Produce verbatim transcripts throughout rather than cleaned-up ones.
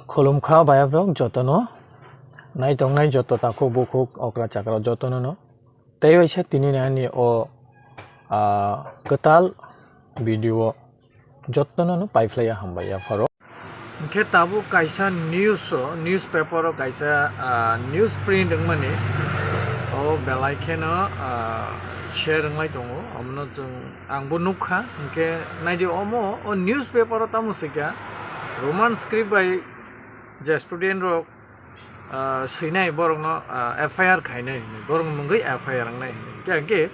Khulumkha bayaprok jotono, naitongnai joto takhuk bukhuk okra chakra jotono no. Tei waisa tini ni ani o, ah, kwtal video o jotono no paiphlaiya hambai yapharo. Hwnkhe tabuk kaisa news o, newspaper o kaisa, ah, news print wngmani o belai kheno, ah, share wnglai tongo. Omono chwng, angbo nukha, hwnkhe naidi omo o newspaper o tamo swikha Roman script bai je student rok, ah, swinai borokno, ah, F I R khainai hinwi, borokni mungwi F I R wngnai hinwi. Hwnkhe, hwnkhe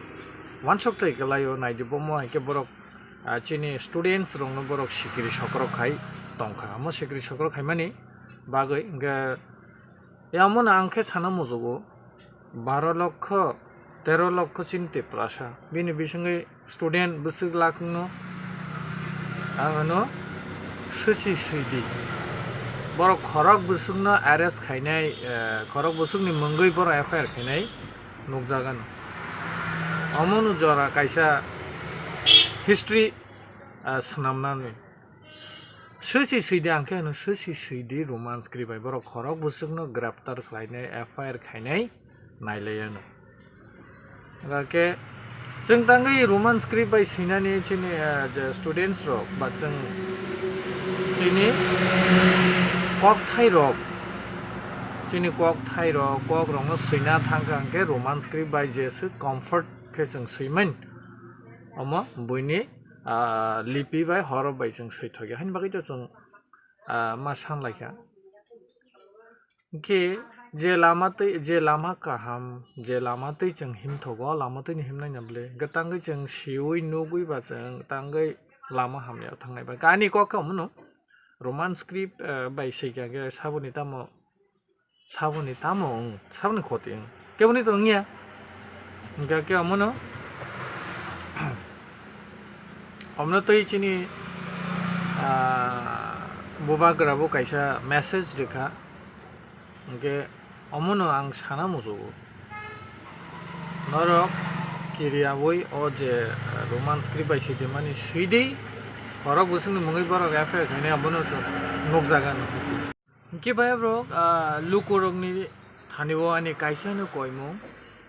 wansuk twi kwlaio, naidi bomo hai khe borok, ah, chini students rokno borok sikiri sokrok khai tongkha. Omo sikiri sokrok khaimani bagwi hwnkhe, yamono ang khe sana mujugo, baro lokho, tero lokho chini Tiprasa. Bini bisingwi student bwswk lakno ang ano swchi swidi. Borok khorok bwswkno arrest khainai, eh, khorok bwswkni mungwi borok F I R khainai nukjagano. Omono jora kaisa history, eh, swnamnani. Swchi swidi ang khe ano swchi swidi Roman script bai borok khorok bwswkno graftar khlainai, F I R khainai nailaiano. Hwnkhe chwng tangwi Roman script bai swinani chini, ah, je students rok ba chwng chini kokthai rok, chini kokthai rok, kok rokno swina thangkha hwnkhe Roman script bai jeswk comfort khe chwng swimani, omo buini, ah, lipi bai horop bai chwng swithokya. Haini bagwi to chwng, ah, ma sanlaikha. Hwnkhe je lama twi, je lama kaham, je lama twi chwng himthogo, o lama twino himnai na bwle. Hwnkhe tangwi chwng siui nugui ba chwng tangwi lama hamyao thangnai ba. Ani kok khe omono Roman script, eh, bai swikha khe saboni tamo, saboni tamo wng, saboni khoti wng. Keboni to wngya. Hwnkhe khe omono omono twi chini, ah, bubagra bo kaisa message rikha. Hwnkhe omono ang sana mujugo. Norok kiriyaui o je Roman script bai swidimani swidi, khorok bwswkni mungwi borok F I R khainai abono chwng nukjaga nukha. Hwnkhe bayabrok, ah, lukurokni thani o ani kaisa no koimung,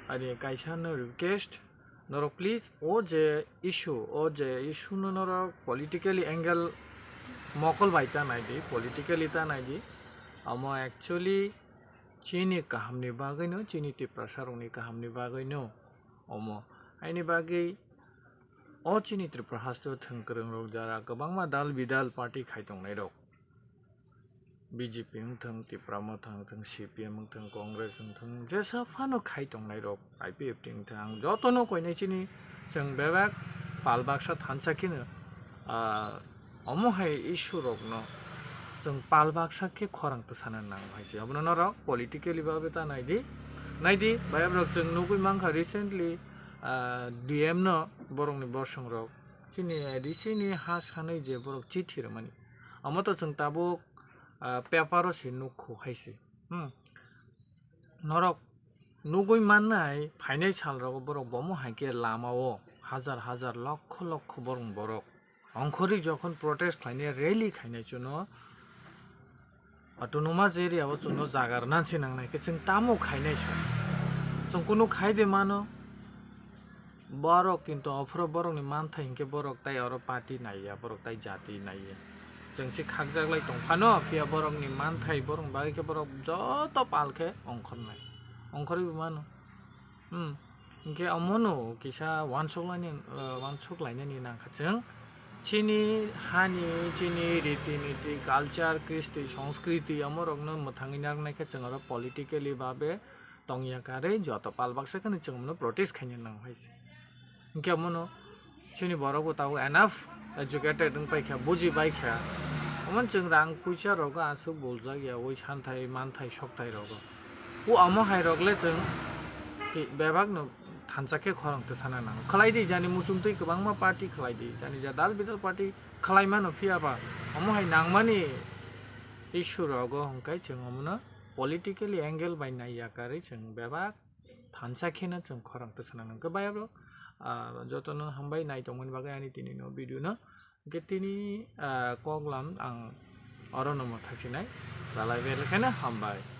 ani kaisa no request, norok please o je issue, o je issue no norok politically angle mokol bai ta naidi, politically ta naidi. Omo actually chini kahamni bagwino, chini Tiprasa rokni kahamni bagwino omo. Haini bagwi o chini Tripura hasteo thwng kwrwng rok jara kwbangma dal bidal party khai tongnai rok, B J P wngthwng, Tipra Motha wngthwng, C P M wngthwng, Congress wngthwng, jesa phano khai tongnai rok, I P F T wngthwng, ang jotono koinai chini chwng bebak pal baksa thansa kheno, ah, omo hai issue rokno chwng pal baksa khe khorang twsana nango hai se. Obono norok politically babe ta naidi, naidi, bayabrok chwng nugui mankha recently, ah, D M no borokni bosong rok chini A D C ni ha sanwi je borok chithi rwmani, omo to chwng tabuk, ah, paper o se nukho hai se. Hmm. Norok nugui mannai phainai sal rogo borok bomo hai khe lama o hajar hajar lokho lokho borok borok ongkhorwi jokhon protest khlainai, rally khainai chuno autonomous area o chuno jaga rwna se nangnai khe chwng tamo khainai sa. Chwng kunu khai de mano. Borok kintu ophro borokni manthai hinkhe borok tai oro party naiya, borok tai jati naiya. Chwng se khakjak lai tong phano, phiya borokni manthai borokni bagwi khe borok joto pal khe ongkhornai, ongkhorwi bo mano. Hmm. Hinkhe omono kisa wansuk lainani, eh, wansuk lainani nangkha chwng. Chini hani, chini riti niti, culture, kristi, sanskriti, omorokno mwthangwi narwknai khe chwng oro politically babe tongya karwi joto pal baksa kheno chwng bono protest khaina nango hai se. Hinkhe omono chini borok bo tabuk enough educated wng paikha, buji baikha. Omo chwng rang puisa rogo aswk buljak ya, ui santhai manthai sokthai rogo. O omo hai rok le chwng bebak no thansa khe khorang twsana nango. Khlai di jani muchung twi kwbangma party khlai di, jani ja dal bidal party khlai mano, phiya ba omo hai nangmani issue rogo hwnkhe chwng omono politically angle bai naiya karwi chwng bebak thansa kheno chwng khorang twsana nangkha. Bayablo, ah, jotono hambai nai tongmani bagwi ani tini no video no. Hwnkhe tini, ah, koklam ang oro no mwthaksinai. Talai belakheno hambai.